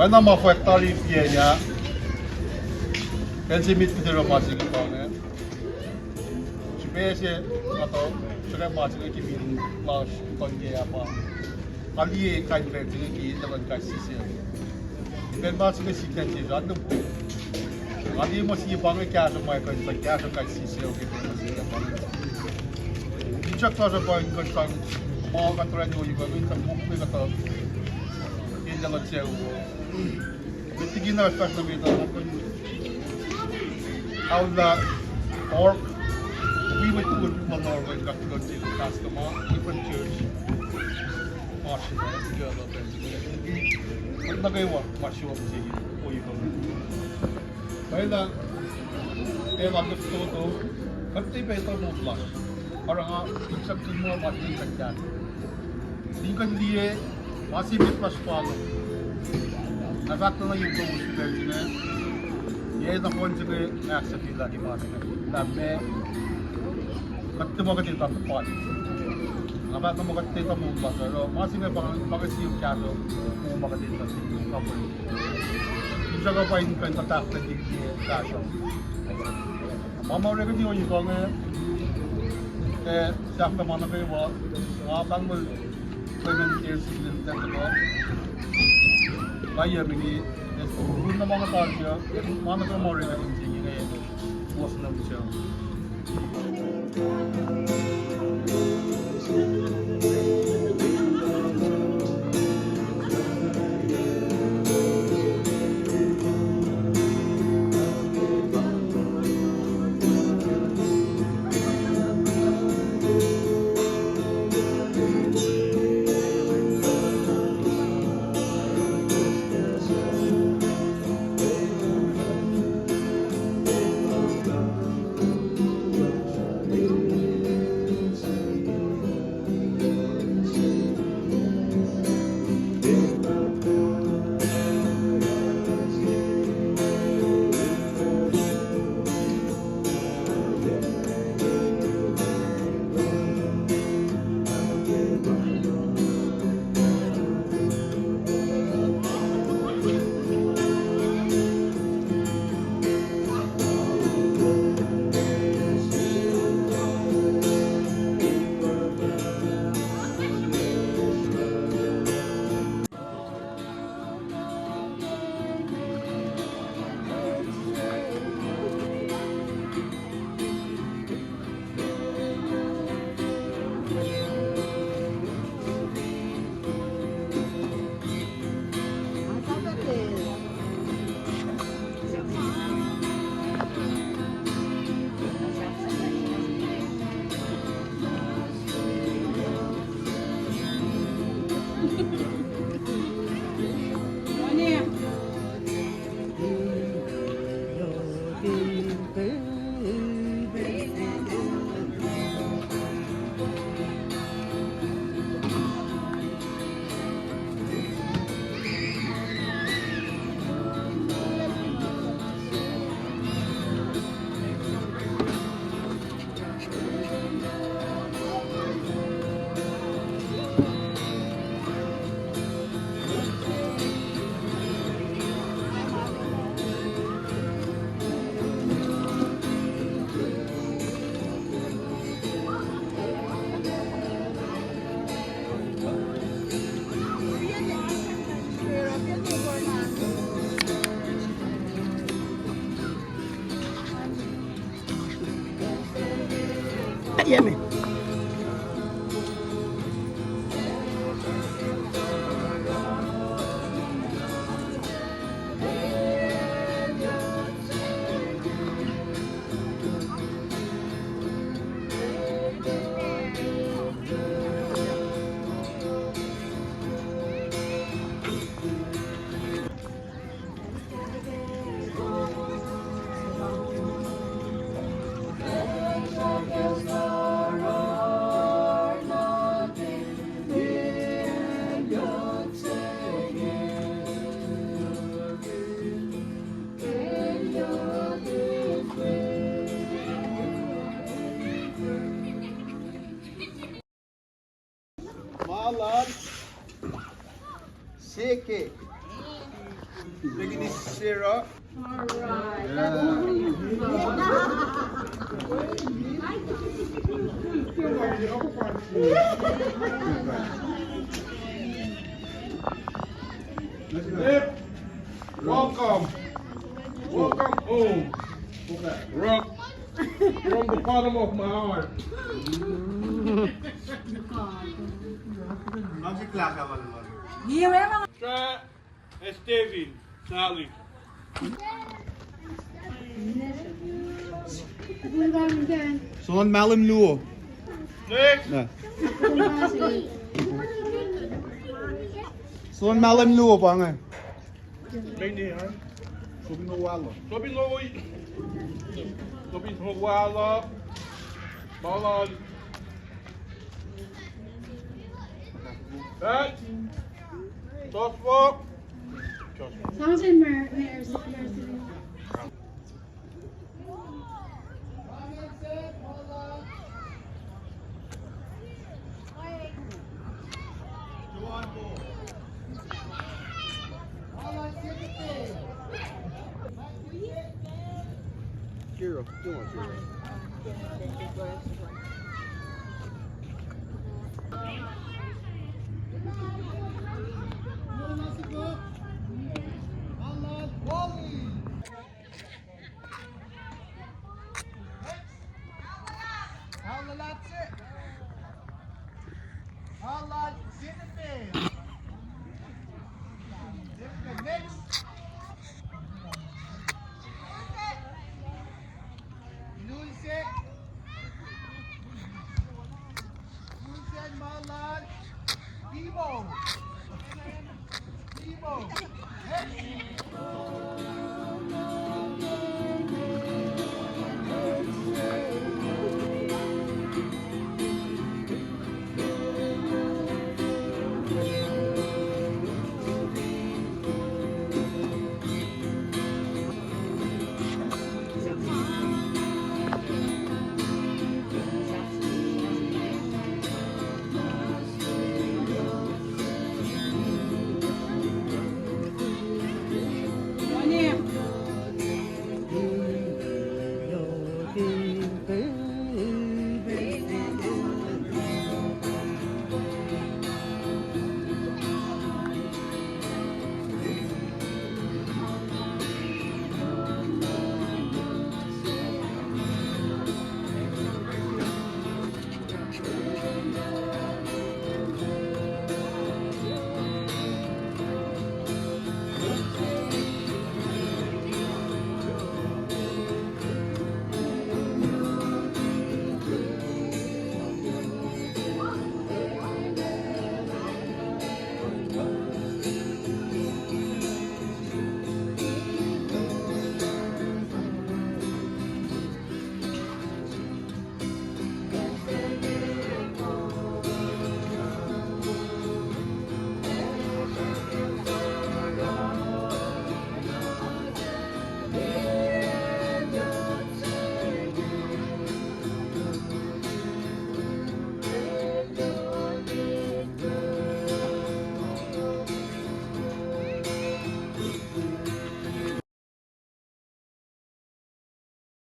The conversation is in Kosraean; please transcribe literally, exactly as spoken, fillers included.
Oacna ma fwack tari piyacna, el se met kuht oruh ma se inge pa inge. Srihpac se, nga tuh sruhkwack ma se inge ke miting lasr, kuh in ke ah pa, nga liye kain pacl se inge ke enenuh in kais sie sel. Pacl ma se inge sikyak se srihpac. Nga liye ma sie pa inge kahsruh ma kuh in sang kahsruh kais sie sel ke pacl ma sikyak pa inge. Instructor se pa in kuh in sang ma kuht orani ohiyac kuh in sang mokle kuhtuh enenuh in sucu. Met liki na fahsr nuh met uh, aolah org, wi mwet tukun luhn org in kuht kuh in sel pastor ma, different church, ma srihpac, kuh luhpan, mwet nuh kwewa ma sruok se, ohiyac kuh. Pwacye lah, pacl an fototo, kuht tiac pac etuh moul lasr. Oruh nga, in sang kuh ma ma tiac kuht kahsruh. Lihkihn liye, ma se met lasr pa inge. Nga fahk tuh na yuk kowos pacl se inge. Yac na fohn se inge, nga ahksahfyelah ke ma se inge. Lah meac, kuht tiac muh kuht in tuhpan. Nga fahk na muh kuht tiac tuhpan lasr uh. Ma se inge pa, pa kuht sie kahsruh, muh ma kuht in tuhpan. Instructor pa in kuh in tuhtahklah ke fahsruh. Ma ma orekeni ohiyac kuh inge, eh, sahflah ma nuh kwewa, nga pahngpahng Clement K. Singleton tuhkuh, laiyac mini, eh, run na ma nga tari uh, ma nuh kwewa ma orekeni se inge, puhs nuh sel. Ma lal seke. Take it easy, Sarah. All right. Yeah. Yep. Welcome. Welcome home. Rock. From the bottom of my heart. Try. Stevie, Sally. Son mahlwem luo. Next. Na. Son mahlwem luo pa inge. Meni, ha? Sopin Owala. Sopin Owala. Sopin Owala. Mahlwem. Pat. Joshua. Joshua. Thousand Mer-, Mer-, Mercy. Kiro, come on, Kiro. Next. Ilusen. Ilusen ma lal. Timo. Timo.